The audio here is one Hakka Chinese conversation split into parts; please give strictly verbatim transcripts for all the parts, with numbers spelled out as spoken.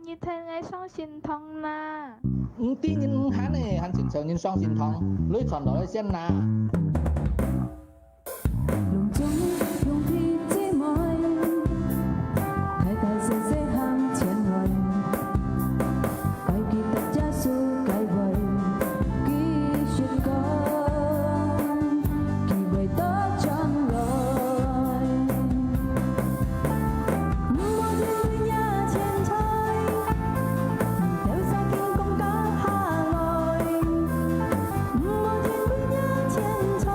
你聽𠊎上神堂啦。毋知人毋喊呢，還尋著人上神堂，鐳傳落來先啦。 攏總兄弟姊妹，大大細細行前來，愛記得耶穌該位，繼續講，佢會到將來。毋好停對若前在，毋兜沙經講甲下來，毋好停對若前在。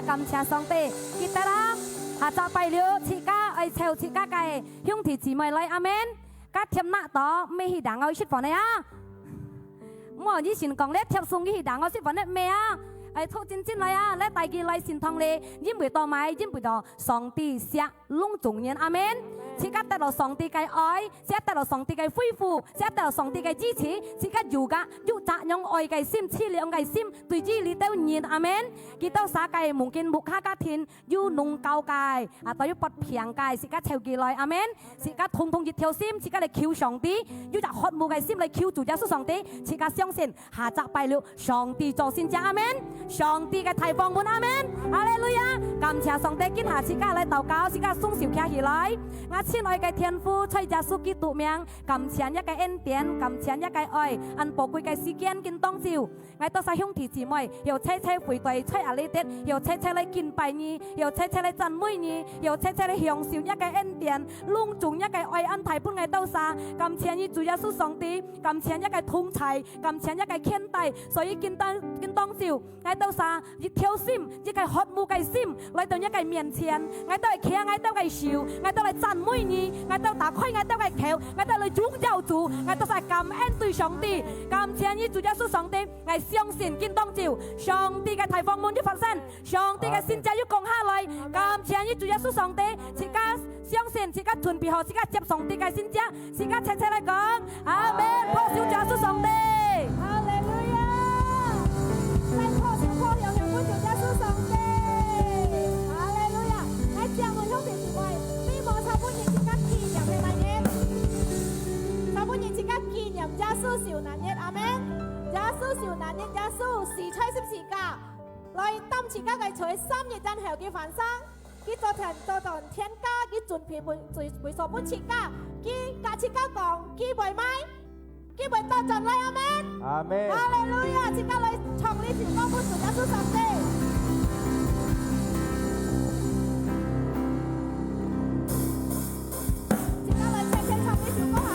感謝上帝，記得啊，下隻拜六自家愛湊自家个兄弟姊妹來，阿門。該添那多，毋係去另外食飯个啊。莫以前講咧，貼送去另外食飯个咩啊？愛湊真真來啊，來帶佢來聖堂咧，因為到買，因為到上帝惜攏總人，阿門。自家得到上帝个愛，自家得到上帝个恢復，自家得到上帝个支持，自家有个有隻樣愛个心，淒涼个心，對於你兜人，阿門。佢兜儕个mungkin屋下家庭有弄搞个，啊，都有發病个，自家湊佢來，阿門。自家同同一條心，自家來求上帝，有隻渴慕个心來求主耶穌上帝，自家相信 下隻拜六，上帝做神蹟，阿門。上帝个大方門，阿門。哈利路亞！感謝上帝，今下自家來禱告，自家雙手擎起來。𠊎親愛个天父，在耶穌基督名，感謝你个恩典，感謝你个愛，恁寶貴个時間，今當晝。𠊎兜儕兄弟姊妹，有齊齊會對在阿里得，有齊齊來敬拜你，有齊齊來讚美你，有齊齊來享受你个恩典，攏總你个愛恁大分𠊎兜儕。感謝你，主耶穌上帝，感謝你个同在， 感謝你个牽帶，所以今當，今當晝，𠊎兜儕一條心，一个渴慕个心，來到你个面前，𠊎兜愛擎𠊎兜个手，𠊎兜來讚美你，𠊎兜打開𠊎兜个口，𠊎兜來榮耀主，𠊎兜儕感恩對上帝，感謝你，主耶穌上帝，𠊎相信今當晝，上帝个大方門一發生， 上帝个神蹟又降下來，感謝你，主耶穌上帝，自家相信，自家準備好，自家接上帝个神蹟，自家齊齊來講，阿門！拍手，主耶穌上帝。哈利路亞！再拍手拍響響分主耶穌上帝。哈利路亞！來，姊妹兄弟姊妹，你無差不多自家紀念个哪日？差不多自家紀念耶穌受難日，阿門。耶穌受難日，耶穌死在十字架。 來擔自家个罪，三日等候佢翻生。佢做天，做到天家，佢準備位，位，位所分自家。佢甲自家講，佢會買，佢會倒轉來，阿門。阿門。哈利路亞！自家來唱這首歌，分主耶穌上帝。 自家來齊齊唱這首歌哈。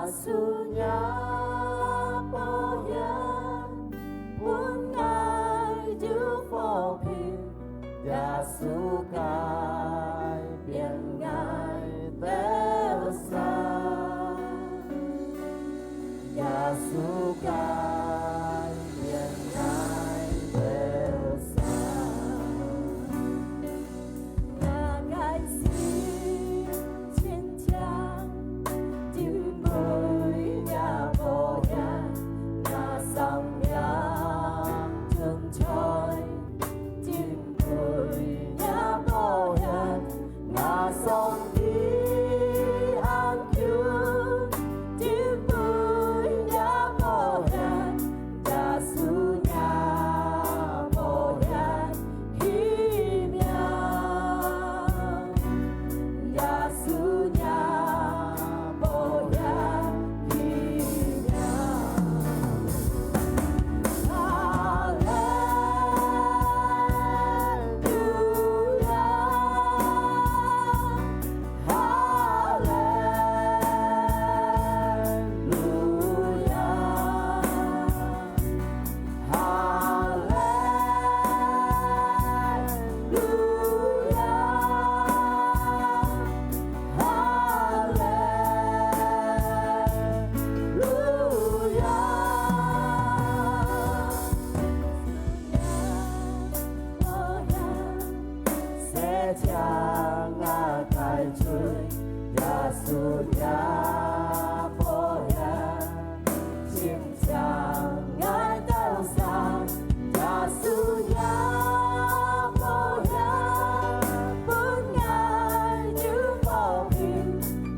耶穌若寶血，分𠊎有和平。耶穌改變𠊎兜儕。耶穌改變𠊎兜儕。 𠊎个心堅強，因為若寶血，𠊎生命存在。因為若寶血，𠊎上帝安居。因為若寶血， 耶穌若寶血奇妙，耶穌若寶血奇妙。哈利路亞，哈利路亞。 哈利路亞，哈利路亞。 洗淨𠊎个罪，耶穌若寶血，清淨𠊎兜儕。耶穌若寶血，分𠊎有和平。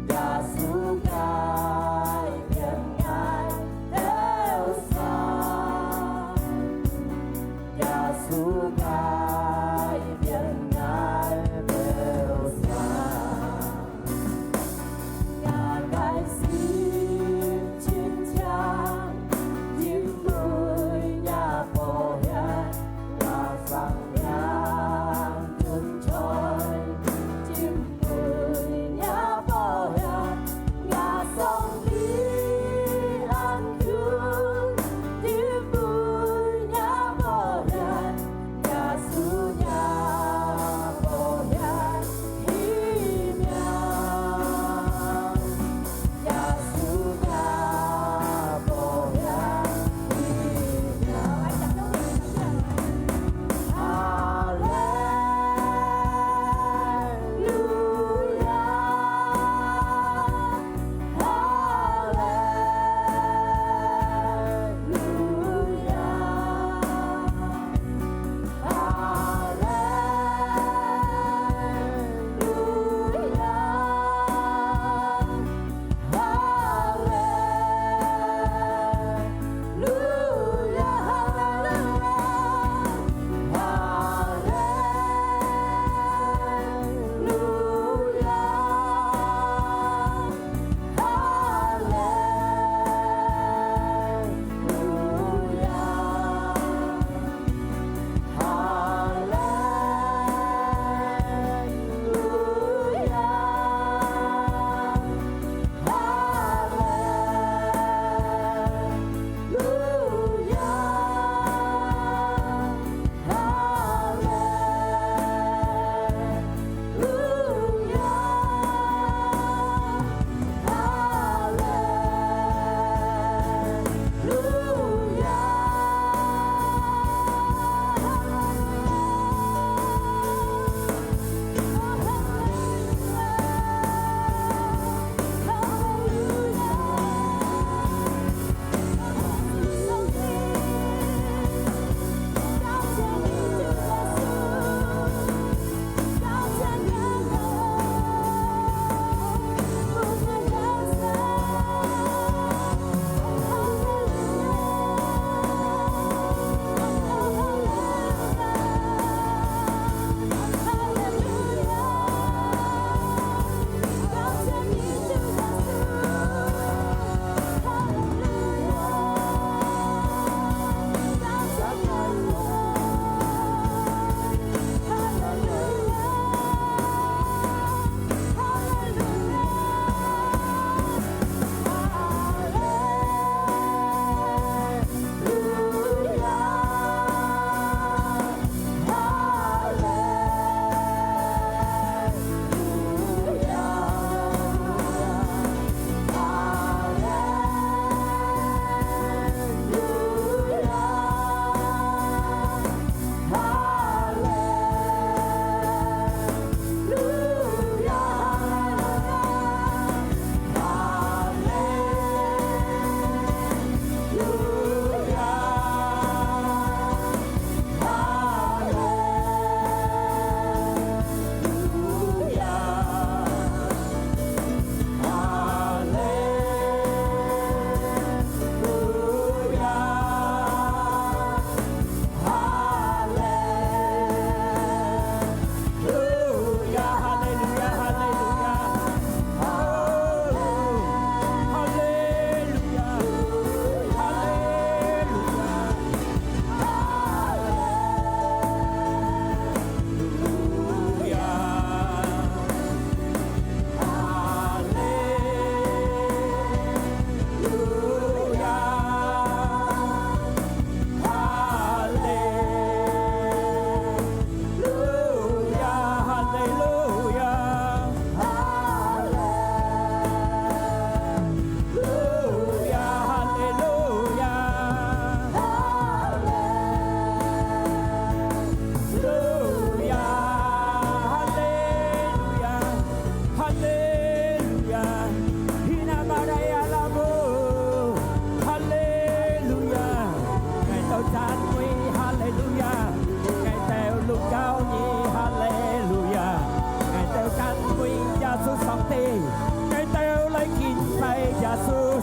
耶穌改變𠊎兜儕。 耶穌改變𠊎兜儕。𠊎个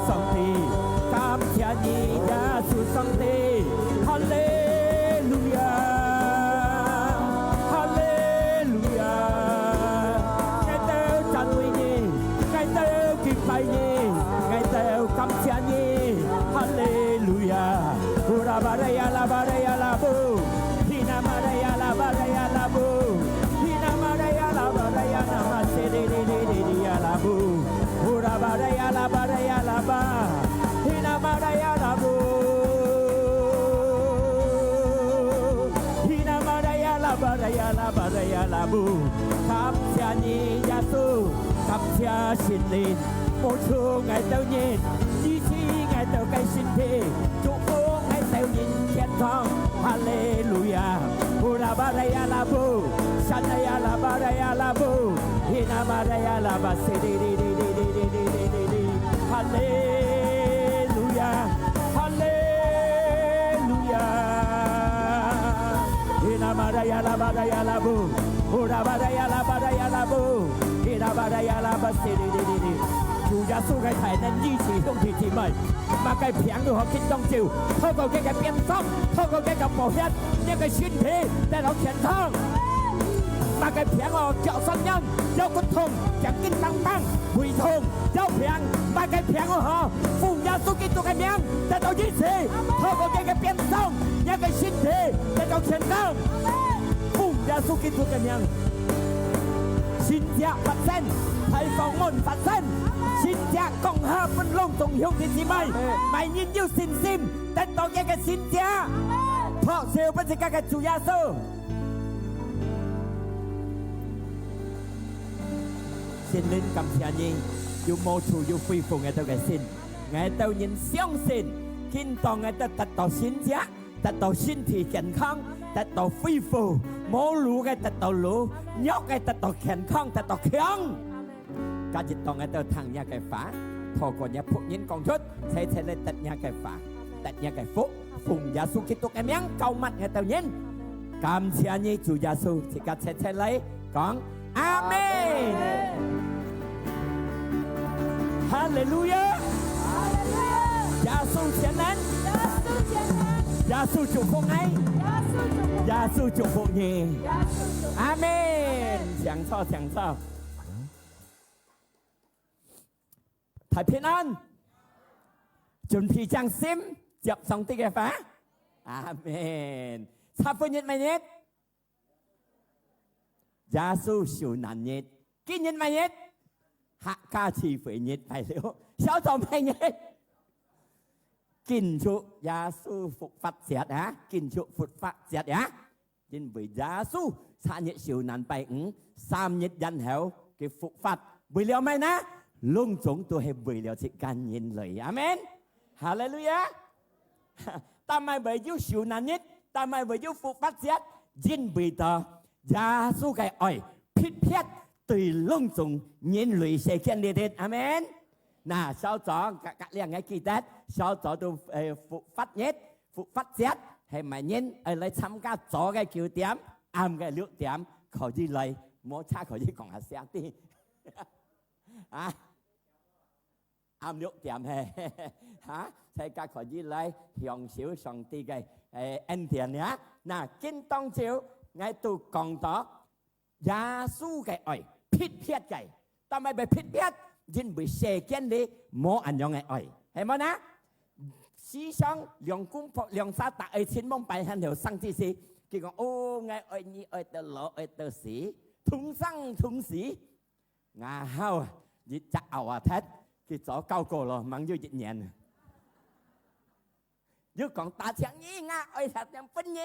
上帝，感謝你，耶穌上帝，哈利路亞，哈利路亞！𠊎兜讚美你，𠊎兜敬拜你，𠊎兜感謝你，哈利路亞！Ura baraya la baraya la bu, hina baraya la baraya la bu, hina baraya la baraya na ma se de de de de de ya la bu. Ura baraya la baraya la ba, hina baraya la bu, hina baraya la baraya la baraya la bu。感謝你，耶穌，感謝聖靈，幫助𠊎兜人，醫治𠊎兜个身體，祝福𠊎兜人健康。哈利路亞！Ura baraya la bu, shanaya la baraya la bu, hina baraya la ba se de de de de。哈利路亞，哈利路亞。Hina baraya la baraya la bu, ura baraya la baraya la bu, hina baraya la ba se de de de de。主耶穌个大能醫治兄弟姊妹，麼个病都好，緊當就，透過佢个鞭傷，透過佢个寶血，你个身體得到健康。麼个病哦，腳痠軟，腰骨痛，頸筋當當，胃痛，腰病，麼个病哦，好，奉耶穌基督个名得到醫治，透過佢个鞭傷，你个身體得到健康。奉耶穌基督个名，神蹟發生，大方門發生，神蹟降下分攏總兄弟姊妹，每人有信心得到佢个神蹟，拍手分自家个主耶穌。聖靈，感謝你，又摸出又恢復𠊎兜个心。𠊎兜人相信，今當𠊎兜得到神蹟，得到身體健康，得到恢復，無路个得到路，弱个得到健康，得到強。今日當𠊎兜聽若个話，透過若僕人講出，齊齊來得若个話，得若个福，奉耶穌基督个名，膏抹𠊎兜人。感謝你，主耶穌，自家齊齊來講，阿門。哈利路亞！耶穌全能，耶穌祝福你，耶穌祝福你，阿門。請坐，請坐。大平安，準備將心接上帝个話。阿門。十分日麼日？耶穌受難日。今日麼日？客家聚會日，拜六。小組麼日？慶祝耶穌復活節啊！慶祝復活節啊！因為耶穌三日受難，拜五，三日然後佢復活，為了麼个呢？攏總都係為了自家人類。阿門。哈利路亞！但係為有受難日，但係為有復活節，因為到耶穌个愛，特別對攏總人類世間裡頭。阿門。那小組，隔，隔兩個記得，小組都，呃，復活日，復活節，係麼人愛來參加？早个九點，暗个六點，可以來，無差可以講下聲啲。啊？ 暗六點嘿，哈，大家可以來享受上帝个，誒，恩典呀。那今當晝，𠊎都講到耶穌个愛，特別个，但係特別，因為世間裡無恁樣个愛，係無呢？時常兩公婆兩儕打愛情夢擺很有生之時，佢講：「哦，𠊎愛你愛到老愛到死，同生同死。」 𠊎好，一隻拗啊忒，佢做九個咯，吂有一年。又講打請你，𠊎愛打請分你，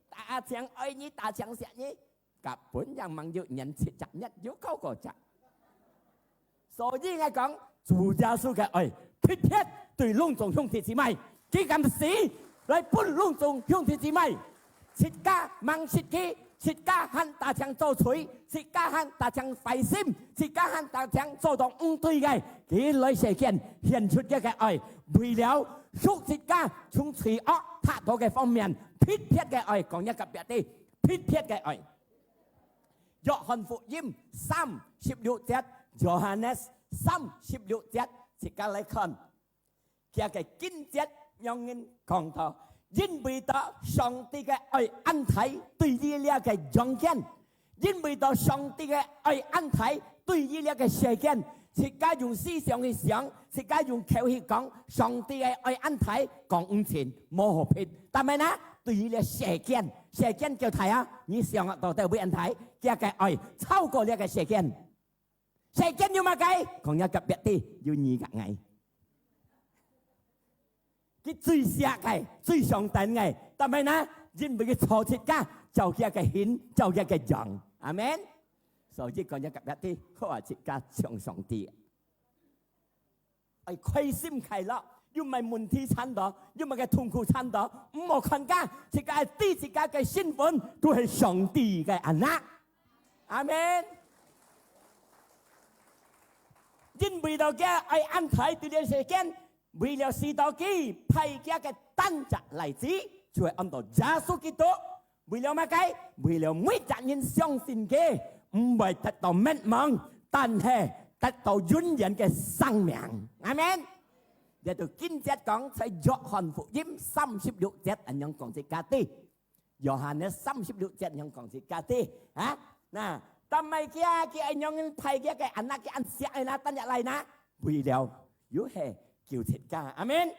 打請愛你，打請惜你，根本也吂有一年七隻月，有九個隻。所以𠊎講，主耶穌个愛，特別對攏總兄弟姊妹，佢敢死，來分攏總兄弟姊妹。 自家吂識佢，自家還打請做罪，自家還打請壞心，自家還打請做到毋對个，佢來世間顯出佢个愛，為了贖自家從罪惡太多个方面，特別个愛，講一個別个，特別个愛。約翰福音三十六節，Johannes三十六節，自家來看。佢个經節仰般講到，因為到上帝个愛恁大，對於這个陽間，因為到上帝个愛恁大，對於這个世間，自家用思想去想，自家用口去講，上帝个愛恁大，講毋盡，無好撇。但係呢，對於這世間，世間幾大啊？你想到底會恁大？佢个愛超過這个世間。世間有麼个？講一隔壁知，有你个𠊎。佢最惜个，最上等个，但係呢，因為佢造自家，照佢个形，照佢个樣。阿門。所以講一隔壁知，好啊，自家像上帝。愛開心快樂，有麼个問題纏到，有麼个痛苦纏到，毋好看佢，自家愛知自家个身份，都係上帝个anak。阿門。因為到佢愛恁大對這世間，為了使到佢派佢个單隻倈子，就係安到耶穌基督。為了麼个？為了每隻人相信佢，毋會得到滅亡，但係得到永遠个生命。阿門。這就經節講，在約翰福音三十六節恁樣講自家知。約翰呢三十六節恁樣講自家知啊？那，但係佢，佢恁樣派佢个anak，佢恁惜个啦，單隻倈啦，為了又係救自家。阿門。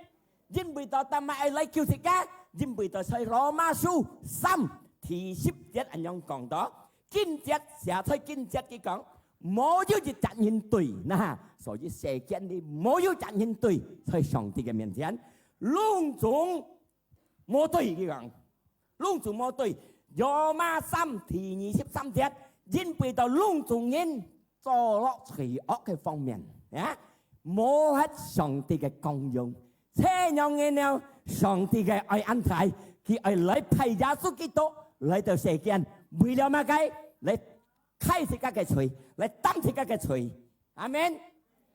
因為到但係愛來救自家，因為到在羅馬書三第十節恁樣講到，經節寫在經節佢講，無有一隻人對，那，所以世間裡無有一隻人對，在上帝个面前，攏總無對，佢講。攏總無對。羅馬三第二十三節，因為到攏總人做落罪惡个方面，啊，無合上帝个光榮。這樣个呢，上帝个愛恁大，佢愛來派耶穌基督來到世間，為了麼个？來 開自家个罪，來擔自家个罪。阿門。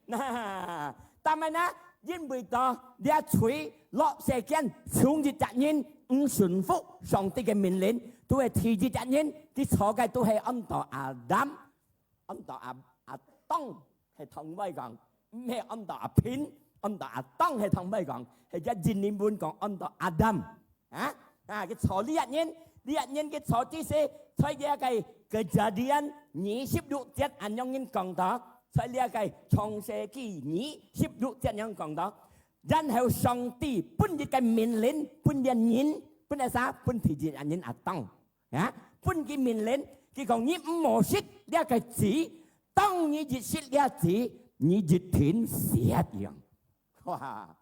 那，但係呢，因為到這罪落世間，總一隻人毋順服上帝个命令，都係第一隻人，佢錯个都係安到亞當，安到亞，亞當係通會講，毋係安到亞平，安到亞當係通會講，係這印尼文講安到亞當。 啊，啊，佢錯這人，這人佢錯之時，在這个Kejadian二十六節恁樣講到，在這个創世記二十六節恁樣講到，然後上帝分一个命令，分這人，分哪儕？分第一隻人亞當，啊，分佢命令，佢講你毋好食這个子，當你一食這子，你一定死一樣。哇！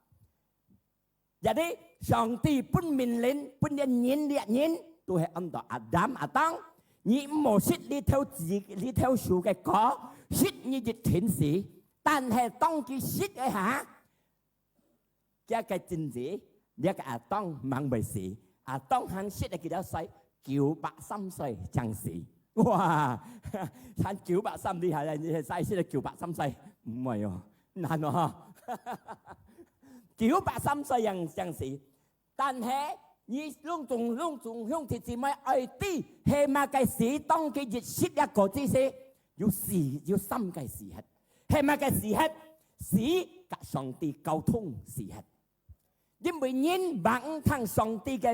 Jadi，上帝分命令，分這人，這人，都係安到亞當，亞當，你毋好食這頭子，這頭樹个果，食你一定死。但係當佢食个下，佢个真子，這个亞當吂會死。亞當還食了幾多歲？九百三歲正死。哇，還九百三厲害了，你再食了九百三歲，毋會哦，難哦。九百三歲正，正死。但係，你攏總，攏總兄弟姊妹愛知，係麼个時，當佢一食這果子時，有四，有三个時刻。係麼个時刻？死佮上帝溝通時刻。因為人吂聽上帝个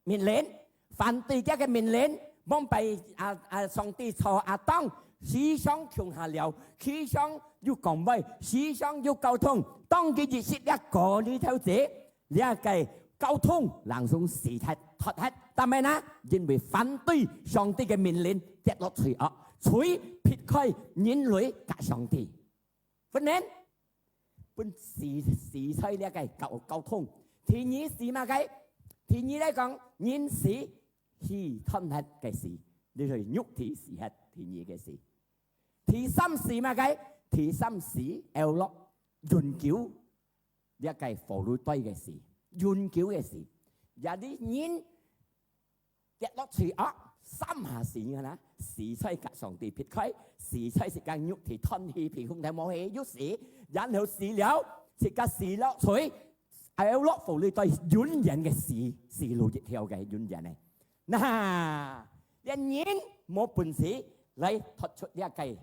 命令，反對佢个命令，往擺啊，啊，上帝造亞當，時常共下尞，時常有講話，時常有溝通。當佢一食這果子頭子，這个溝通langsung死忒，忒忒。但係呢，因為反對上帝个命令，跌落罪惡，罪撇開人類佮上帝。 分人，分死，死在這个溝，溝通。第二死麼个？第二來講，人死，氣斷忒个死，這係肉體死忒，第二个死。第三死麼个？第三死，掉落永久，這个火爐堆个死，永久个死。也你人 跌落罪惡，三下死个啦，死在佮上帝撇開，死在自家肉體斷氣，皮膚都無氣，又死，然後死了，自家死落罪，掉落火裡底永遠个死，死路一條个永遠个。那，連人無本事來脫出這个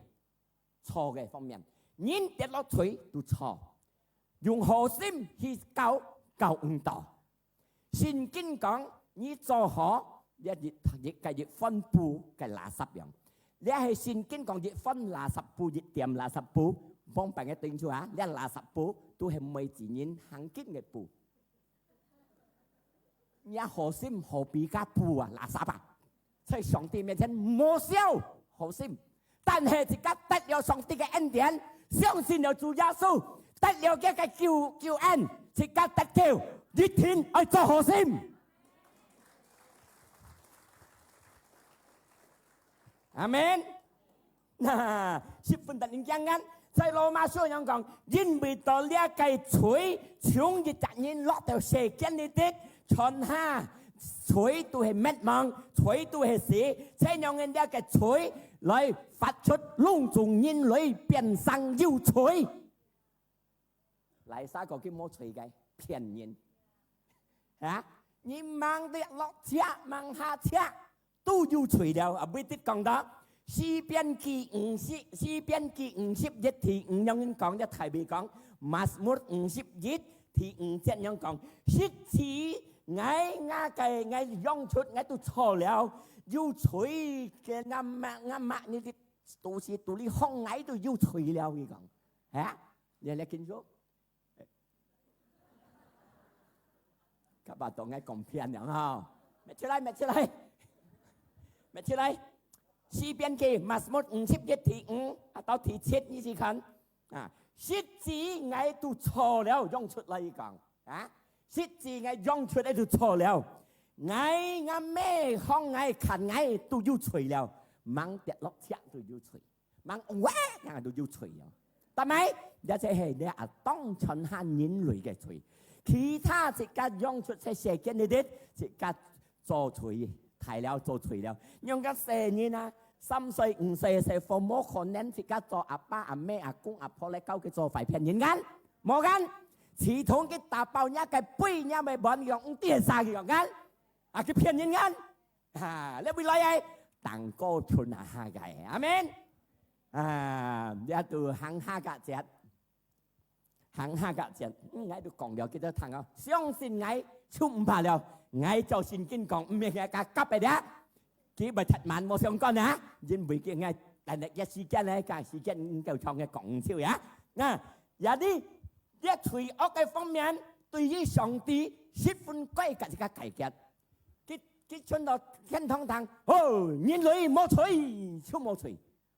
錯个方面。人跌落罪都錯，用好心去搞，搞毋到。聖經講，你做好，這一，一，个一份布个垃圾樣。這係聖經講一份垃圾布，一點垃圾布，往擺个頂住啊，這垃圾布都係每一人行緊个布。 若好心何必加布啊，垃圾啊，在上帝面前無效好心。但係自家得了上帝个恩典，相信了主耶穌，得了佢个救，救恩，自家得救，一定愛做好心。阿門。 十分得人驚啊！在羅馬書樣講，因為到這个罪，從一隻人落到世間裡底，傳下罪都係滅亡，罪都係死，這樣个這个罪來發出攏總人類變成有罪。 哪儕講佢無罪个？騙人！啊，你吂跌落車，吂下車，都有罪了。啊，毋得講到詩篇記五十，詩篇記五十一第五樣講，這大衛講，Mazmur五十一第五節樣講，實在𠊎，𠊎个，𠊎養出，𠊎都錯了，有罪个，𠊎媽，𠊎媽，你个肚屎肚裡放𠊎都有罪了，佢講。啊，你來緊說。 甲巴當个講騙了吼，搣出來，搣出來，搣出來。詩篇記，Mazmur五十一第五啊到第七，你試看啊，實在𠊎都錯了，養出來講啊，實在𠊎養出來都錯了，𠊎，𠊎姆放𠊎看𠊎都有罪了，吂跌落車都有罪。 吂，喂，恁樣都有罪哦。但係，這就係這亞當傳下人類个罪。其他自家養出在世間裡底，自家做罪，大了做罪了。仰个細人啊，三歲、五歲个細貨，無可能自家做阿爸、阿姆、阿公、阿婆來教佢做壞騙人間，無間。自動佢打包若个杯、若个碗，用毋知係啥个用間，啊，佢騙人間。 啊，這位來个，當過春啊，下个，阿門。啊，這都行下个節，行下个節，嗯，𠊎都講了，佢都聽哦，相信𠊎就毋怕了。𠊎照聖經講，毋係𠊎甲甲个了，佢毋忒慢無相干啊，因為佢𠊎，但係一時間呢，該時間毋夠長个講毋少啊。那，也你，這罪惡个方面，對於上帝十分該个一个解決。 佢，佢傳到天堂堂，哦，人類無罪，就無罪。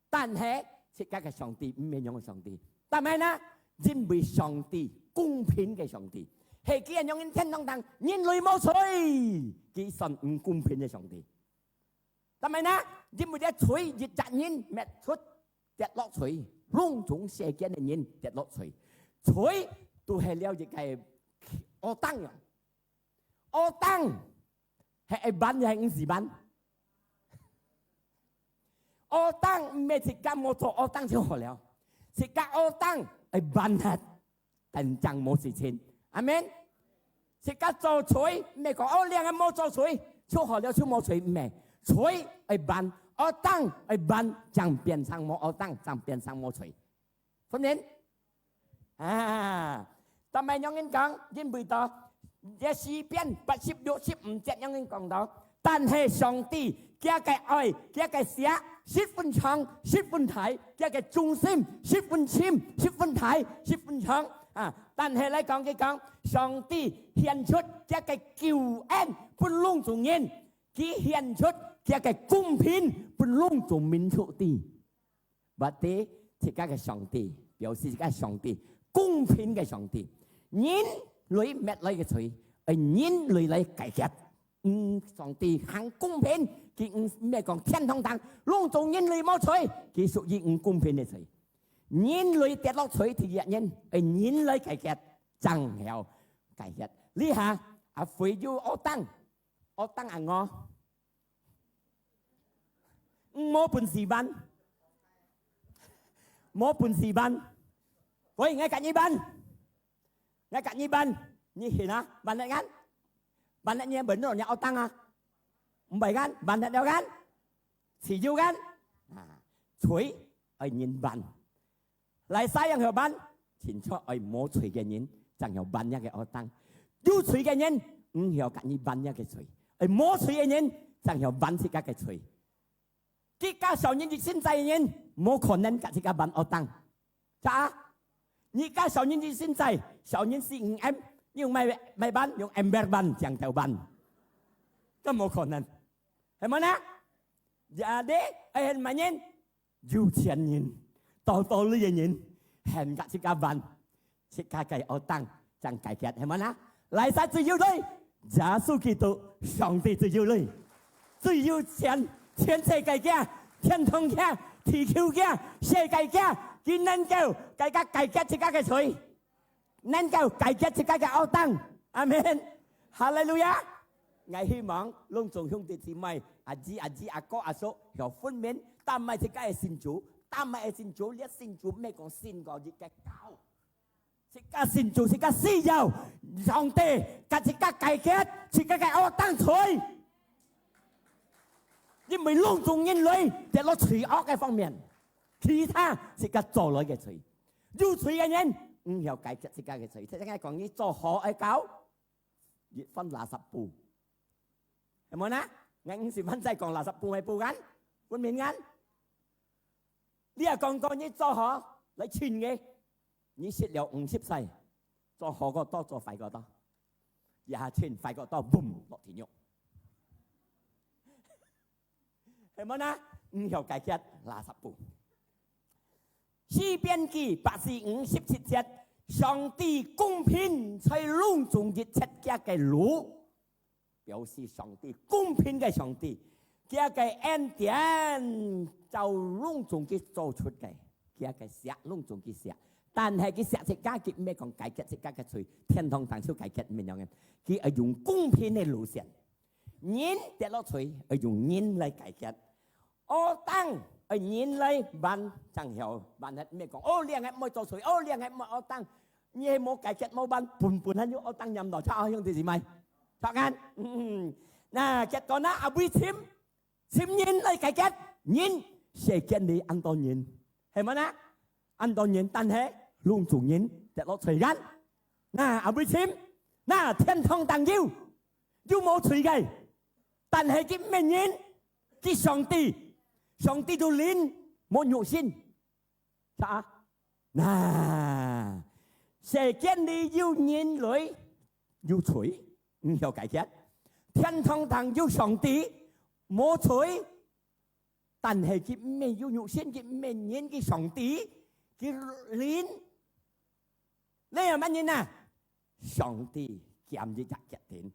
但係，自家个上帝毋係恁樣个上帝。但係呢，因為上帝公平个上帝，係佢恁樣个天堂堂，人類無罪，佢算毋公平个上帝。但係呢，因為這罪一隻人搣出，跌落罪，攏總世間个人跌落罪。罪都係了一个惡當樣。 惡當係愛辦還係毋使辦？惡當毋係自家無做惡當就好了，自家惡當愛辦忒，等正無事情。阿門。自家做罪，毋係講哦，這个無做罪就好了，就無罪，毋係。罪愛辦，惡當愛辦，正變成無惡當，正變成無罪。 分明？啊，但係仰般講，因為到這詩篇八十六十五節仰般講到，但係上帝佢个愛，佢个惜，十分長，十分大，佢个忠心，十分深，十分大，十分長。啊，但係來講，佢講，上帝顯出佢个救恩分攏總人，佢顯出佢个公平分攏總民族知。 Berarti自家个上帝，表示自家上帝，公平个上帝。人類搣來个罪，愛人類來解決。嗯，上帝行公平，佢毋，毋係講天堂堂，攏總人類無罪，佢屬於毋公平个罪。人類跌落罪第一人，愛人來解決，正曉解決。這下，阿輝有惡當，惡當啊我。 無本事辦，無本事辦。喂，𠊎甲你辦，𠊎甲你辦，你去哪？辦得恁？辦得你本來你奧當啊？毋會恁，辦得了恁？自由恁？啊，罪愛人辦。 哪儕樣好辦？清楚愛無罪个人，正曉還這个惡當。有罪个人，毋曉佮你還這个罪；愛無罪个人，正曉還自家个罪。自家小人一生在个人，無可能佮自家還惡當。 Ca，你家小人一生在，小人食五M，你用麼，麼還？用ember還，鉦頭還。該無可能，係無呢？Jadi，愛喊麼人？有錢人，多多鐳个人，喊佮自家還，自家个惡當正解決，係無呢？哪儕最有鐳？耶穌基督，上帝最有鐳。 最有錢，全世界个，天堂个，地球个，世界个，佢能夠解決，解決自家个罪，能夠解決自家个惡當。阿門。哈利路亞！𠊎希望攏總兄弟姊妹，阿姊、阿姊、阿哥、阿叔，曉分明，擔愛自家个信主，擔愛个信主，這信主毋係講信過一個教。 自家信主，自家需要上帝，佮自家解決自家个惡當罪。因為攏總人類跌落罪惡个方面，其他自家做來个罪。有罪个人，毋曉解決自家个罪。頭先𠊎講，你做好愛搞，一份垃圾布，係無呢？𠊎毋係還再講垃圾布个布kan，分明kan？你也講過，你做好來清个， 你食了五十歲，做好過多，做壞過多，也清壞過多，boom，落地獄。係無呢？毋曉解決垃圾布。詩篇記八十五十七節，上帝公平在攏總一切佢个路。 表示上帝公平个上帝，佢个恩典照攏總佢做出个，佢个惜攏總佢惜。但係佢惜自家，佢毋係講解決自家个罪，天堂當就解決，毋係恁樣个。佢愛用公平个路線，人跌落罪，愛用人來解決。 惡當愛人來還正曉還，毋係講，哦，這下毋愛做罪，哦，這下毋愛惡當。你係無解決無還，本本還有惡當黏到，著啊，兄弟姊妹，著kan？嗯，那結果呢？阿偉尋，尋人來解決，人，世間裡恁多人，係無呢？恁多人，但係攏總人跌落罪kan？那阿偉尋，那天堂當有，有無罪个？ 但係佢毋係人，佢上帝，上帝就靈，無肉身。Ca？那，世間裡有人類，有罪，毋曉解決。天堂當有上帝，無罪，但係佢毋係有肉身，佢毋係人，佢上帝，佢靈。這樣麼人啊？ 上帝兼一隻決定，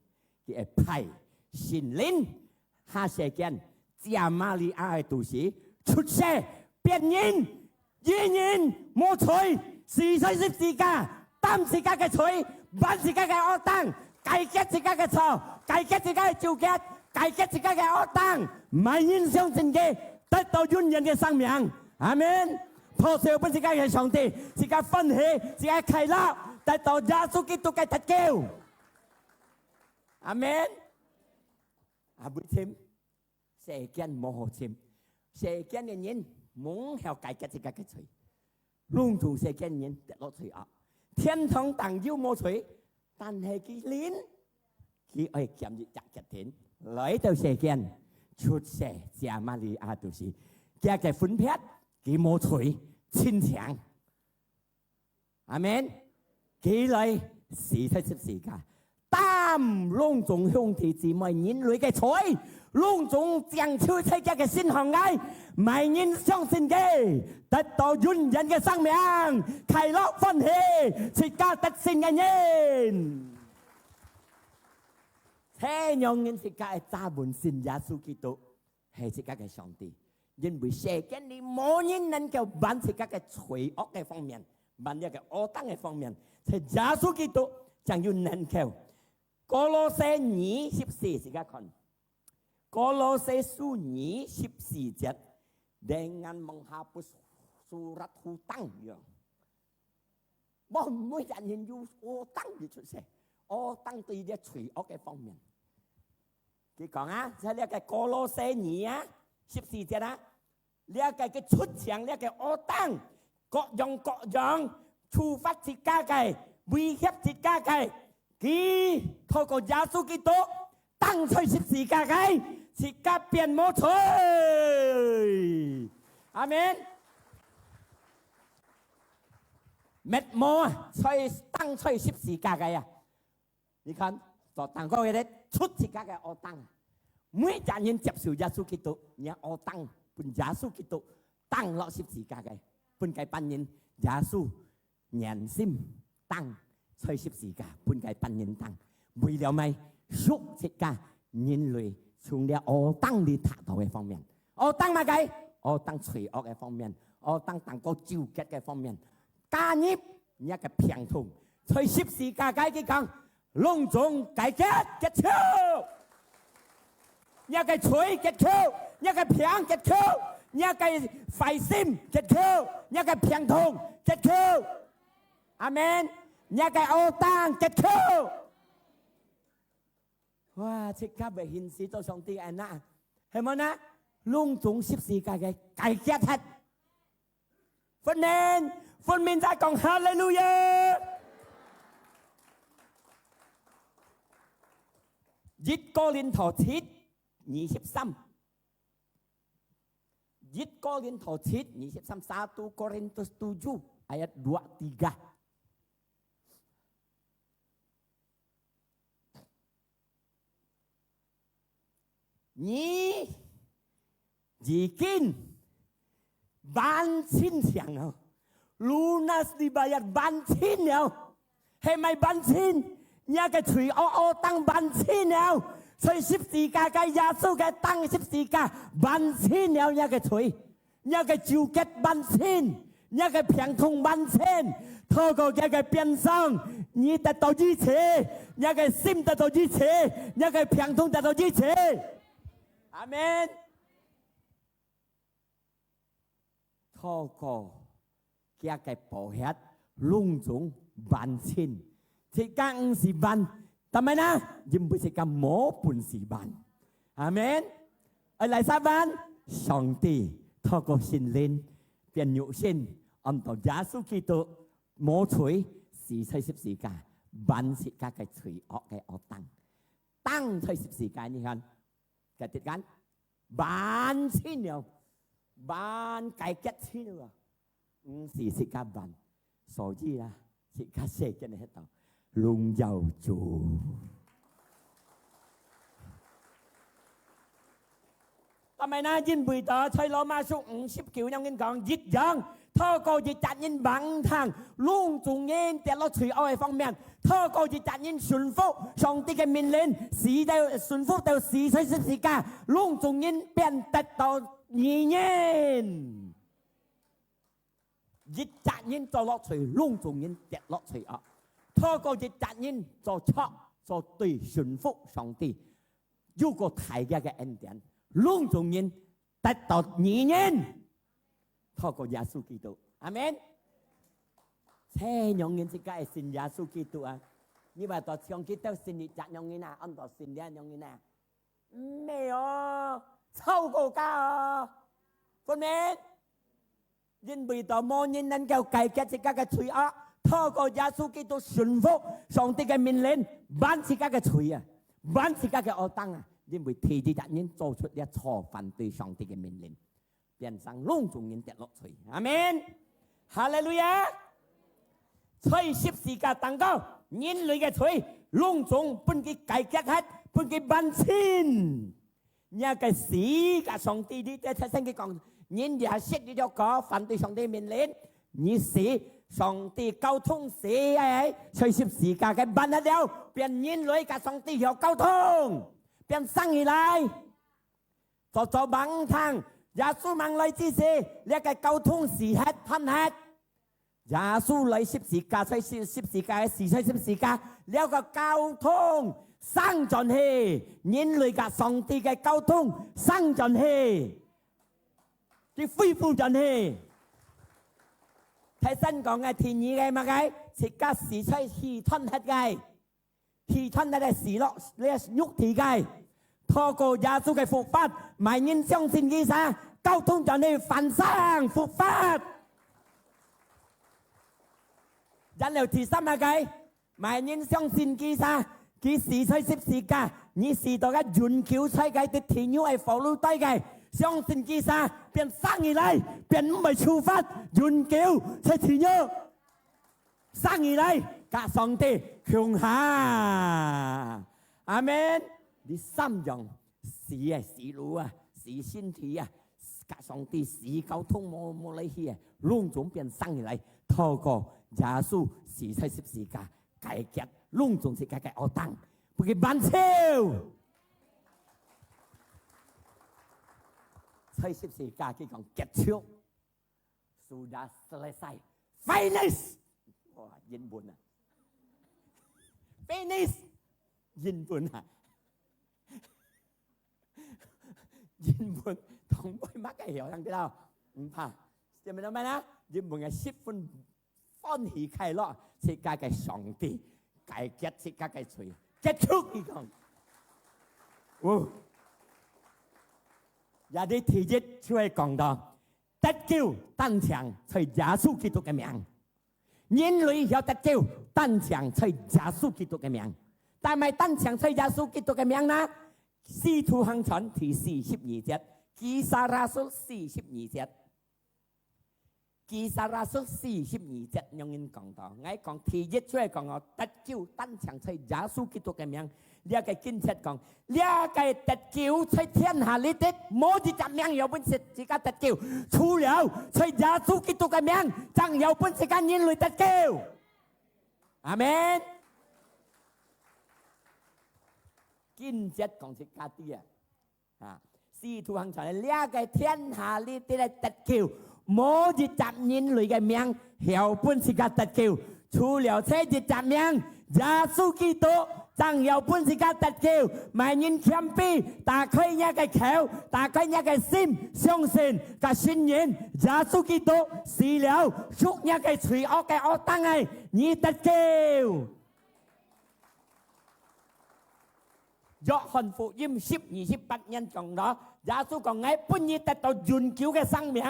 佢會派聖靈下世間，借瑪利亞个肚屎出世，變人，義人，無罪，死在十字架，擔自家个罪，還自家个惡當，解決自家个錯，解決自家个糾結，解決自家个惡當，麼人相信佢，得到永遠个生命。阿門。拍手分自家个上帝，自家歡喜，自家快樂，得到耶穌基督个得救。 阿門。啊，為尋，世間無好尋，世間个人無曉解決自家个罪，攏總世間人跌落罪惡。天堂當有無罪，但係佢靈，佢愛兼一隻決定，來到世間，出世，借瑪利亞肚屎，佢个分別，佢無罪，清淨。 阿門。佢來死在十字架，擔攏總兄弟姊妹人類个罪，攏總拯救在佢个身項个，麼人相信佢，得到永遠个生命，快樂歡喜，自家得勝个人。這樣人自家个抓穩信耶穌基督， 係自家个上帝。因為世間裡無人能夠還自家个罪惡个方面，還這个惡當个方面，在耶穌基督正有能夠。歌羅西二十四，自家看。歌羅西書二十四節，dengan menghapus surat hutang，ya。 無，每隻人有惡當个出世，惡當對這罪惡个方面。佢講啊，在這个歌羅西二啊，十四節啊，這个佢出淨這个惡當，各樣各樣，處罰自家个，威脅自家个，佢透過耶穌基督釘在十字架个，自家變無罪。阿門。滅亡啊，在釘在十字架个啊！你看，所釘過个咧，出自家个惡釘。每隻人接受耶穌基督，你惡釘分耶穌基督釘落十字架个，分該班人耶穌軟心釘在十字架，分該班人釘，為了麼？贖自家人類從這惡釘裡脫逃个方面。惡釘麼个？惡釘罪惡个方面，惡釘當過糾結个方面，加入若个病痛，在十字架个佢講，攏總解決，結束。若个罪結束，若个病結束，若个壞心結束，若个病痛結束。阿門。若个惡釘結束。哇，自家會興死做上帝个人啊，係無呢？攏總十字架个解決忒。分明，分明在講哈利路亞。一哥林多七，二十三。一哥林多七，二十三，satu Korintus tujuh ayat dua tiga。 你已經還清淨了，lunas dibayar，還清了。係麼還清？若个罪惡惡釘還清了，在十字架个耶穌个釘十字架還清了若个罪。 若个糾結還清，若个病痛還清，透過佢个鞭傷，你得到醫治，若个心得到醫治，若个病痛得到醫治。阿門。透過佢个寶血，攏總還清。自家毋使還，做麼呢？因為自家無本事還。 阿門。愛哪儕還？上帝透過聖靈變肉身，安到耶穌基督無罪，死在十字架，還自家个罪惡个惡釘。釘在十字架，你看，該滴眼，還清了，還解決清了。 毋使自家還。所以啦，自家世間个歇到榮耀主。做麼呢？因為到在羅馬書五十九樣人講，一樣，透過一隻人還聽，攏總人跌落罪惡个方面，透過一隻人順服上帝个命令，死到，順服到死在十字架，攏總人變得到義人。 一隻人做落罪，攏總人跌落罪惡。透過一隻人做錯，做對，順服上帝，有個大个个恩典，攏總人得到義人。透過耶穌基督，阿門。這樣人自家會信耶穌基督啊？你話到像基督信一隻樣人啊，安到信這樣人啊？毋係哦，超過家哦，分明。 因為到無人能夠解決自家个罪惡，透過耶穌基督順服上帝个命令，還自家个罪啊，還自家个惡釘啊。因為第一隻人做出了錯，反對上帝个命令，變成攏總人跌落罪。阿門。哈利路亞。在十字架頂高，人類个罪，攏總分佢解決忒，分佢還清。 若个死佮上帝，你在聖經講，人若食這條果，反對上帝命令，你死，上帝溝通死个，在十字架个還忒了，變人類佮上帝有溝通，變生起來。早早吂聽，耶穌吂來之時，這个溝通死忒，斷忒。 耶穌來十字架，在十，十字架，死在十字架，這个溝通生轉去，人類佮上帝个溝通生轉去，佢恢復轉去。頭先講个第二个麼个？自家死在死斷忒个。 去斷忒个死落，這肉體个，透過耶穌个復活，麼人相信佢儕，溝通轉去，還生復活。然後第三麼个，麼人相信佢儕，佢死在十字架，你死到个永久在个，在地獄个火爐底个，相信佢儕，變生起來，變毋會處罰，永久在地獄。 生起來，佮上帝共下。阿門。你三樣，死个，死路啊，死身體啊，佮上帝死溝通無，無來去个，攏總變生起來，透過耶穌死在十字架，解決攏總自家个惡當，分佢辦手。在十字架，佢講結束。 Sudah selesai. Finish. 哇，英文啊。Finish. 英文啊。英文，同我麼个曉得到？毋怕。知毋知道咩啊？英文个十分歡喜快樂，自家个上帝解決自家个罪，結束，佢講。哦。也你第一就係講到， 得救單淨在耶穌基督个名。人類曉得救，單淨在耶穌基督个名。但係單淨在耶穌基督个名呢？使徒行傳第四十二節，Kisah Rasul四十二節。Kisah Rasul四十二節，仰般講到？𠊎講第一就係講哦，得救單淨在耶穌基督个名。 這个經節講，這个得救在天下裡底，無一隻名曉分自，自家得救，除了在耶穌基督个名，正曉分自家人類得救。阿門。經節講自家知啊， 啊，使徒行傳，這个天下裡底个得救，無一隻人類个名曉分自家得救，除了這一隻名，耶穌基督，正曉分自家得救。麼人謙卑，打開若个口，打開若个心，相信佮信任耶穌基督死了，贖若个罪惡个惡當个，你得救。 約翰福音十二十八節講到，耶穌講：「𠊎分你得到永久个生命，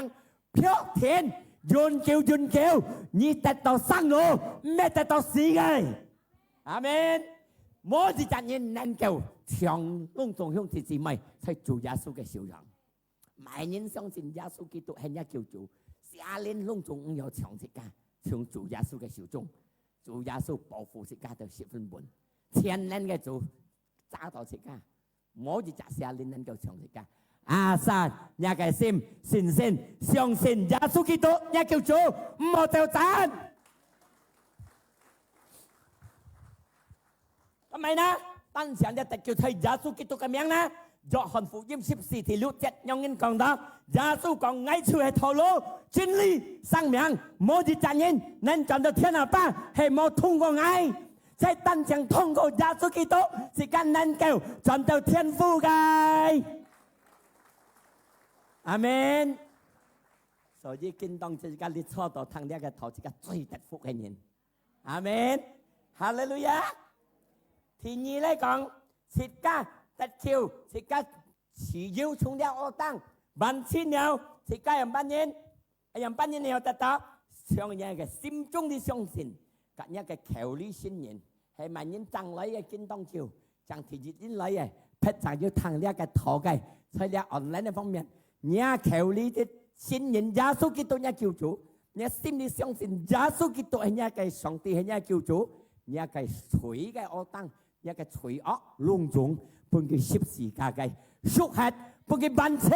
確定永久永久，你得到生路，毋係得到死个。」阿門。無一隻人能夠像攏總兄弟姊妹在主耶穌个手上。 麼人相信耶穌基督係若救主，邪靈攏總毋曉搶自家，從主耶穌个手中，主耶穌保護自家到十分穩，全能个主抓到自家，無一隻邪靈能夠搶自家。Asal若个心信心，相信耶穌基督若救主，毋好走散。 做麼个呢？單淨這得救在耶穌基督个名呢？約翰福音十四第六節，仰般講到？耶穌講：「𠊎就係道路、真理、生命，無一隻人能轉到天阿爸，係無通過𠊎。」就單淨通過耶穌基督，自家能夠轉到天父个。阿門。所以今當自家你坐到聽這个道，自家最得福个人。 阿門。哈利路亞。第二來講，自家得救，自家自由從這惡當，還清了，自家樣般人，樣般人曉得到，像若个心中裡相信，佮若个口裡承認，係麼人正來个今當晝， 像第一日來个，別儕有聽這个道个，在這online个方面，若口裡个承認耶穌基督若救主，若心裡相信耶穌基督係若个上帝係若救主，若个罪个惡當，若个罪惡攏總分佢十字架个贖忒，分佢完成，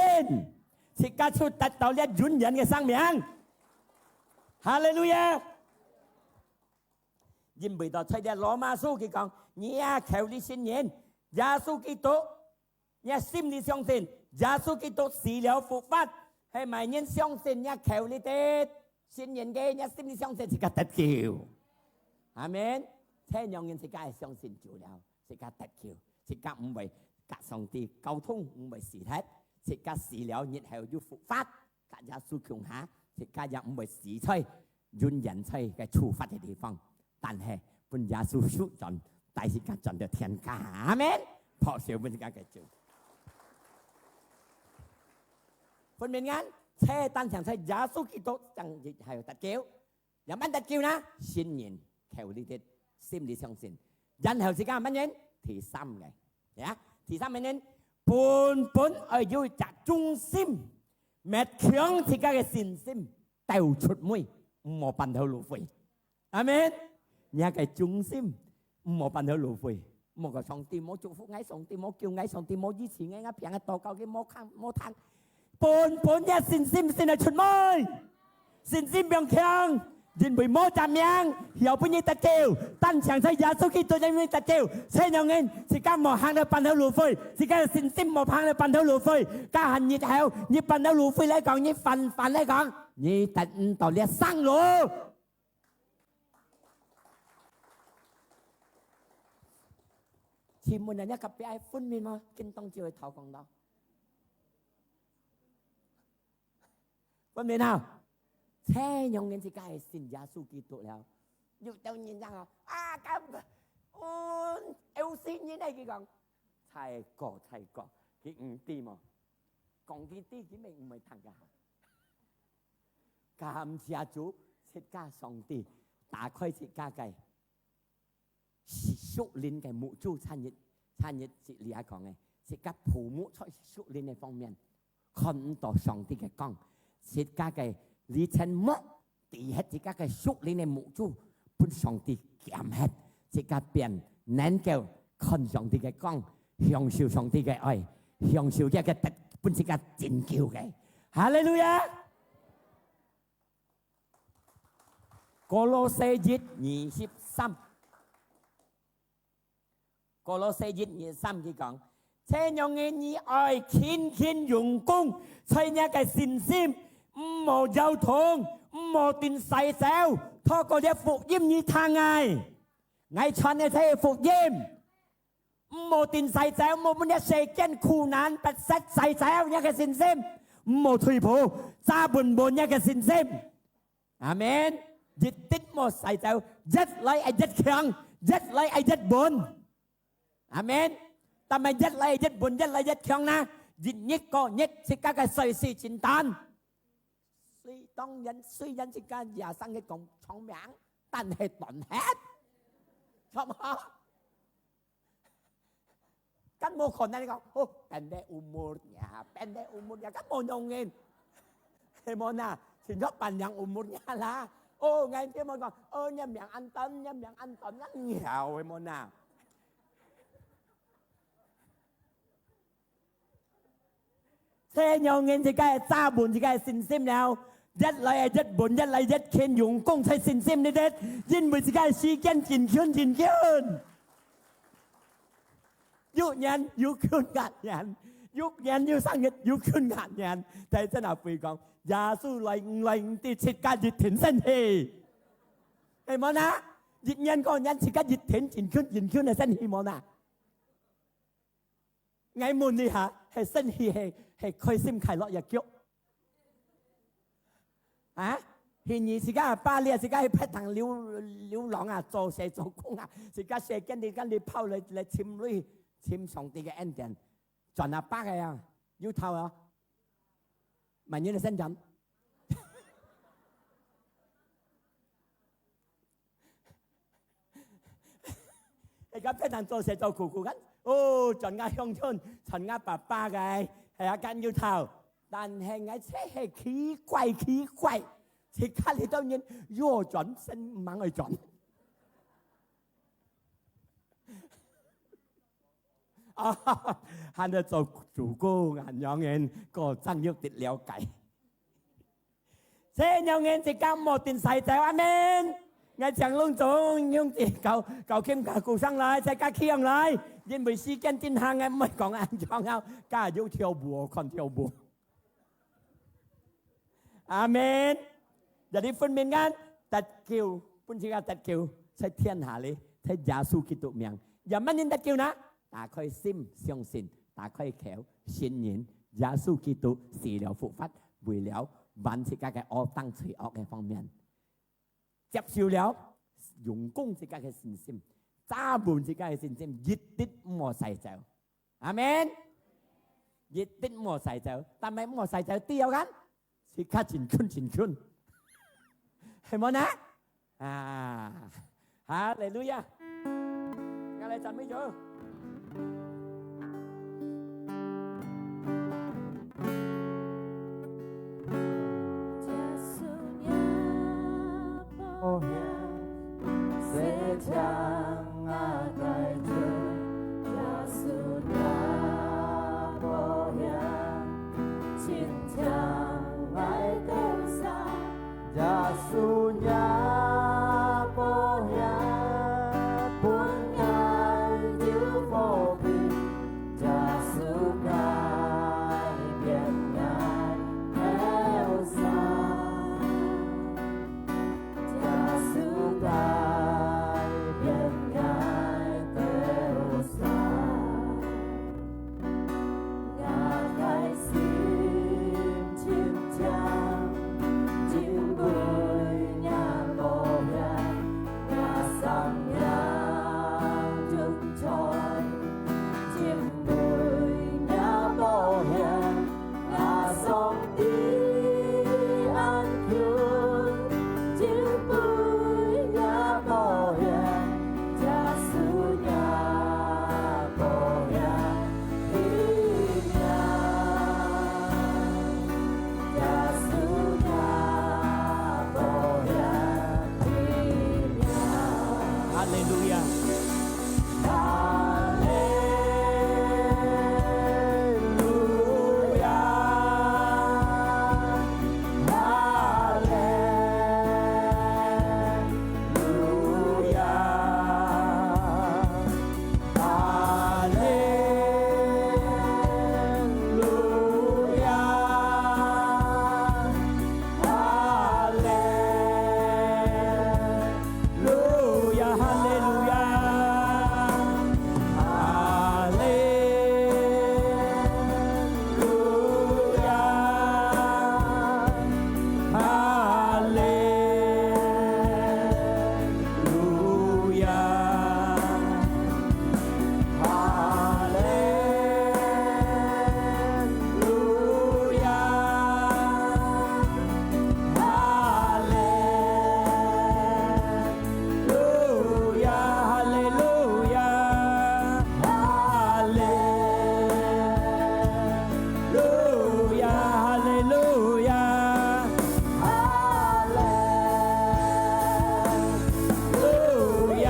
自家就得到這永遠个生命。哈利路亞！ 因為到在這羅馬書佢講，若口裡承認耶穌基督，若心裡相信耶穌基督死了復活，係麼人相信若口裡个承認个，若心裡相信自家得救。阿門。這樣人自家係相信主了，自家得救，自家毋會佮上帝溝通，毋會死忒，自家死了日後又復活。 佮耶穌共下，自家也毋會死在永遠在个處罰个地方，但係分耶穌收轉，帶自家轉到天家。阿門！拍手分自家个主。分明眼，這單淨在耶穌基督正係有得救。仰般得救呢？信仰，口裡个，心裡相信。然後自家麼人？第三个，呀，第三个人，本本愛有一隻忠心，搣強自家个信心，鬥出尾，毋好半頭路廢。阿門。若个忠心，毋好半頭路廢。毋好講上帝無祝福𠊎，上帝無救𠊎，上帝無醫治𠊎，𠊎平日禱告佢無看無聽。本本若信心先來出尾，信心變強，因為無隻名，曉分你得救，單淨在耶穌基督裡面得救。所以仰般，自家無行到半頭路廢，自家个信心無行到半頭路廢，加下日後，你半頭路廢來講，你反反來講，你得毋到這生路。 請問啊，你隔壁个分明無？今當朝个頭講到。分明啊？這樣人自家係信耶穌基督了。有兜人講啊，啊，該，嗯，有些人呢，佢講，再過，再過，佢毋知無？講佢知，佢乜毋會聽个。感謝主，自家上帝打開自家个 屬靈个目珠，昨日，昨日這裡也講个，自家泡沫在屬靈个方面，看毋到上帝个光，自家个里程目，抵核自家个屬靈个目珠，分上帝減核，自家變能夠看上帝个光，享受上帝个愛，享受這个得，分自家拯救个。哈利路亞！ 歌羅西一二十三，歌羅西一二十三佢講：這樣个你愛勤勤用功，在若个信心，毋好搖動，毋好定勢走，透過這福音你聽𠊎，𠊎傳个這福音。 毋好定勢走，毋好分這世間苦難逼塞勢走若个信心，毋好退步，揸穩穩若个信心。阿門。一定毋好勢走，越來愛越強，越來愛越穩。阿門。但係越來越穩，越來越強呢，一日過日，自家个歲數真短。雖，當然，雖然自家也生个講長命，但係短核，著無？ Kan無可能講，哦，pendek umurnya，pendek umurnya，kan無用个。係無哪？Sehingga panjang umurnya啦。哦，𠊎知無講，哦，若命恁短，若命恁短，恁樣，係無哪？這樣人自家个揸穩自家个信心了，越來越穩，越來越勤用功在信心裡頭，因為自家个時間真近，真近。 有年有近，隔年有年有生日，有近隔年。但係真係會講，耶穌來毋來毋知，自家一定先去。係無哪？一年過年，自家一定真近真近个先去無哪？𠊎問你下，係先去係，係開心快樂一腳？ 啊？係你自家阿爸，你自家去別堂流，流浪啊，做事做工啊，自家世間你跟你拋來，來尋鐳，尋上帝个恩典，轉阿爸个啊，有頭啊？Manyun先轉。 你講別人做事做苦苦kan，哦，轉𠊎鄉村，轉𠊎爸爸个，係啊，kan有頭。但係𠊎真係奇怪奇怪，自家裡頭人要轉，先毋肯愛轉。啊，還得做主公，恁樣人，過正有得了解。 這樣人自家莫定勢走，阿門。𠊎請攏總兄弟搞，搞金卡鼓上來，自家企上來，因為時間真行，𠊎毋會講恁長啊，加有跳舞哦，看跳舞。阿門。Jadi分明kan，得救，分自家得救，在天下裡，在耶穌基督名。仰般人得救呢？打開心，相信，打開口，信認耶穌基督死了復活， 為了還自家个惡，當罪惡个方面。接受了，用功自家个信心，揸穩自家个信心，一滴毋好徙走。阿門。一滴毋好徙走，但係毋好徙走，知有kan？自家真近真近。係無呢？啊，哈利路亞！𠊎來讚美主。 耶穌若保險，分𠊎有福氣，耶穌改變𠊎頭生。耶穌改變𠊎頭生。 𠊎个心真正因為若保險，𠊎生命永在，因為若保險，𠊎上帝安全，因為若保險， 耶穌若保險平安，耶穌若保險平安。哈利路亞！哈利路亞！ 哈利路亞，哈利路亞，哈利路亞，哈利路亞，哈利路亞。 哈利路亞，哈利路亞，哈利路亞，哈利路亞，哈利 路亞，哈利路亞，哈利路亞，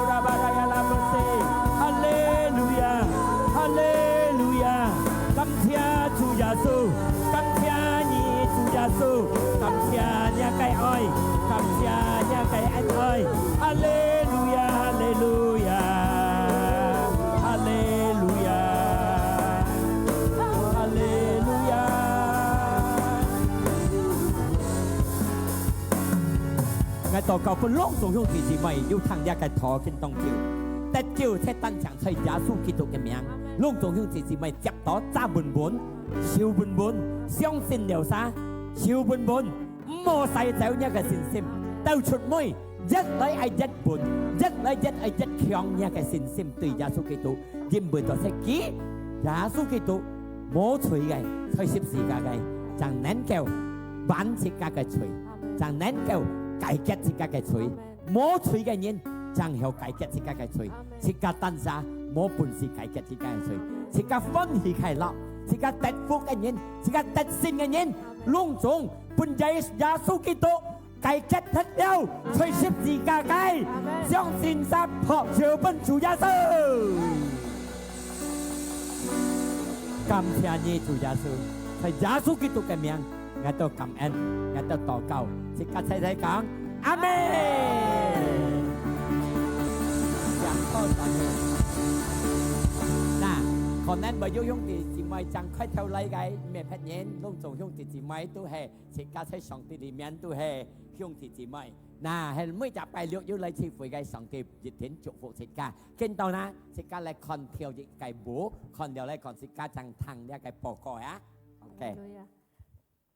拉巴拉呀拉巴西，哈利路亞，哈利路亞。感謝主耶穌，感謝你主耶穌，感謝你个愛，感謝你个恩愛。哈利路亞，哈利路亞，哈利路亞。 哈利路亞！𠊎禱告分攏總兄弟姊妹有聽這个道經當久，得救係單淨在耶穌基督个名。攏總兄弟姊妹接到揸穩穩，手穩穩，相信了啥，手穩穩，毋好徙走若个信心，到出尾，越來愛越穩，越來越愛越強若个信心對耶穌基督。 因為到係佢，耶穌基督無罪个，在十字架个，正能夠還自家个罪，正能夠解決自家个罪。無罪个人，正曉解決自家个罪。自家單儕無本事解決自家个罪，自家歡喜快樂，自家得福个人，自家得勝个人，攏總分耶，耶穌基督 解決忒了，在十字架个，相信儕拍手分主耶穌。感謝你，主耶穌，在耶穌基督个名，𠊎兜感恩，𠊎兜禱告，自家齊齊講，阿門。那，可能會有兄弟姊妹正開頭來个，毋係別人，攏總兄弟姊妹都係 自家在上帝裡面都係兄弟姊妹。那，係每隻拜六有來聚會个，上帝一定祝福自家。見到呢，自家來看條一个舞，看了來看自家正聽這个報告啊。OK。哈利路亞。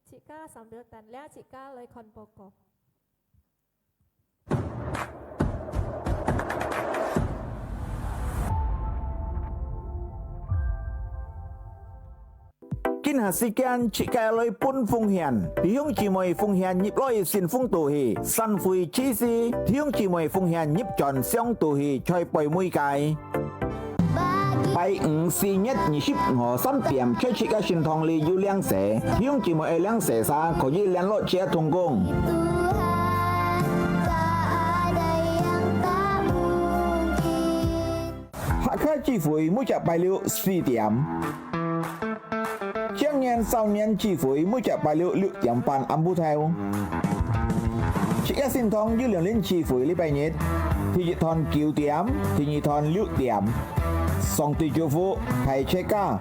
自家sambil等了，自家來看報告。今時間自家來分奉獻，弟兄姊妹奉獻入來信封肚去，散會之時，弟兄姊妹奉獻入轉箱肚去，在背尾个。拜五四月二十五三點，在自家聖堂裡有領洗，弟兄姊妹愛領洗儕，可以聯絡自家同工。 客家聚會每隻拜六四點，青年少年聚會每隻拜六六點半暗晡頭。自家聖堂有兩輪聚會，禮拜日，第一堂九點，第二堂六點。上帝祝福大自家。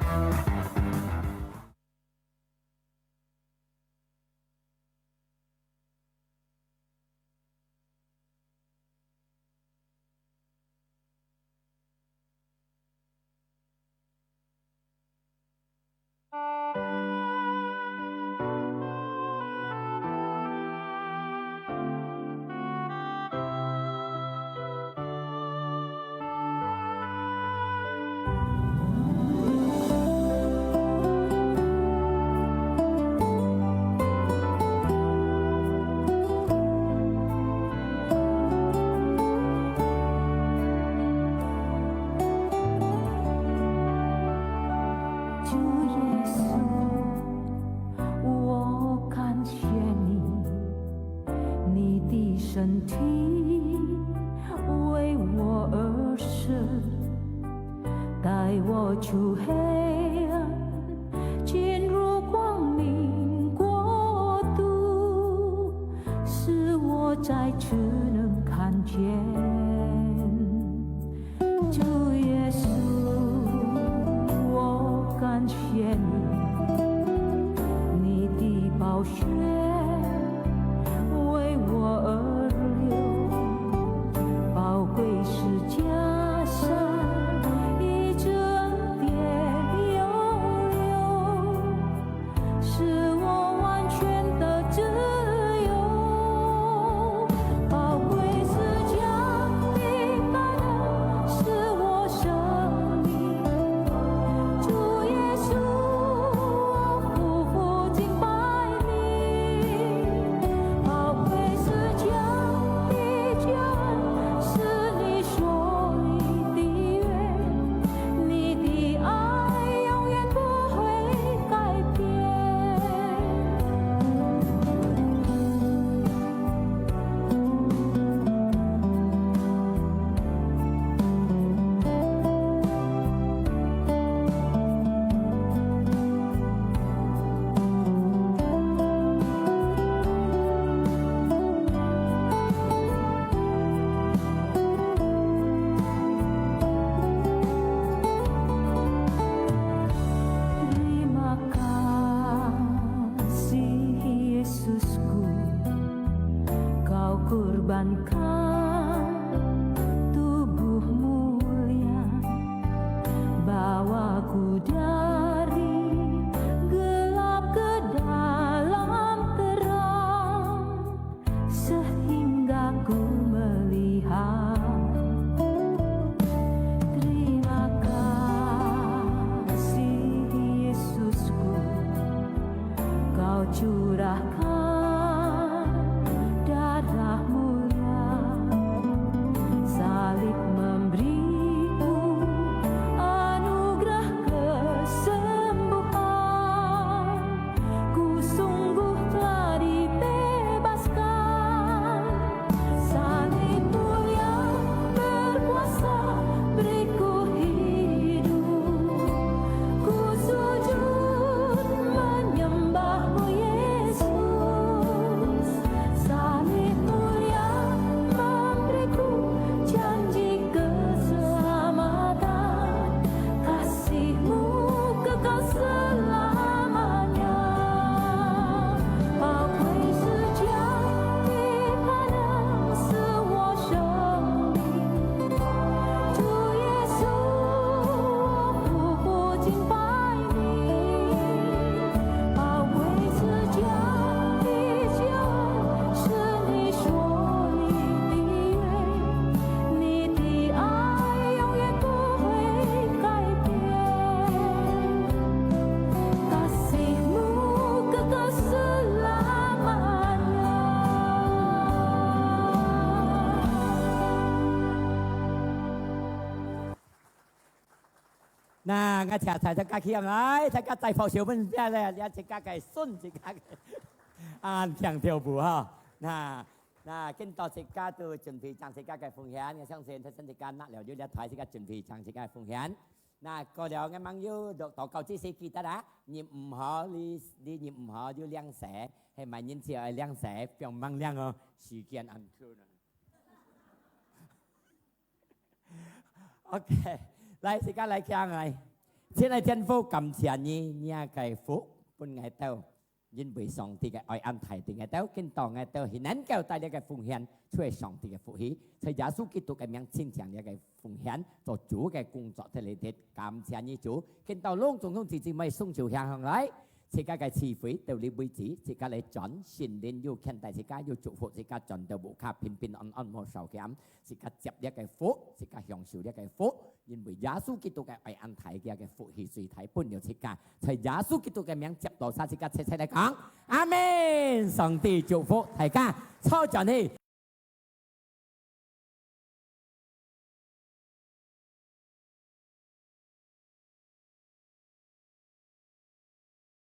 主耶稣，我感谢你，你的身体为我而死，带我出黑暗，进入光明国度，使我再次能看见。 主耶稣，我感谢你，你的宝血为我而流，宝贵十架上，你真的有流。 使我完全的自由。宝贵十架的感恩，使我生命。主耶稣，我俯伏敬拜你。宝贵十架的救恩，是你所立的约。 你的爱永远不会改变。Terima kasih Yesusku, Kau kurbankan tubuh mulia, bawaku dari gelap ke dalam terang. Sehingga ku melihat. Terima kasih, Yesusku, Kau curahkan darah mulia 那，𠊎請大家企起來，大家再拍手分這个，這自家个孫，自家个，啊，聽跳舞吼。那，那，見到自家都準備將自家个奉獻，𠊎相信，頭先自家拿了有這台，自家準備將自家个奉獻。那，過了，𠊎問有禱告之時記得啊，你毋好，你，你，你毋好有領洗，係麼人只愛領洗，放慢領哦，時間恁久了。 OK，來，自家來徛來。親愛天父，感謝你，你个福分𠊎兜，因為上帝个愛恁大，對𠊎兜，今到𠊎兜係能夠帶這个奉獻，就係上帝个福氣。在耶穌基督个名，親將這个奉獻做主个工作，在這地，感謝你主，今到攏總總姊姊妹送上獻上來。 自家个聚會到這為止，自家來轉，聖靈有牽帶自家，有祝福自家，轉到屋下平平安安，無受險。自家接這个福，自家享受這个福，因為耶穌基督个愛恁大，佢个福氣最大，分了自家。在耶穌基督个名接到晒，自家齊齊來講，阿門。上帝祝福大家，坐轉去。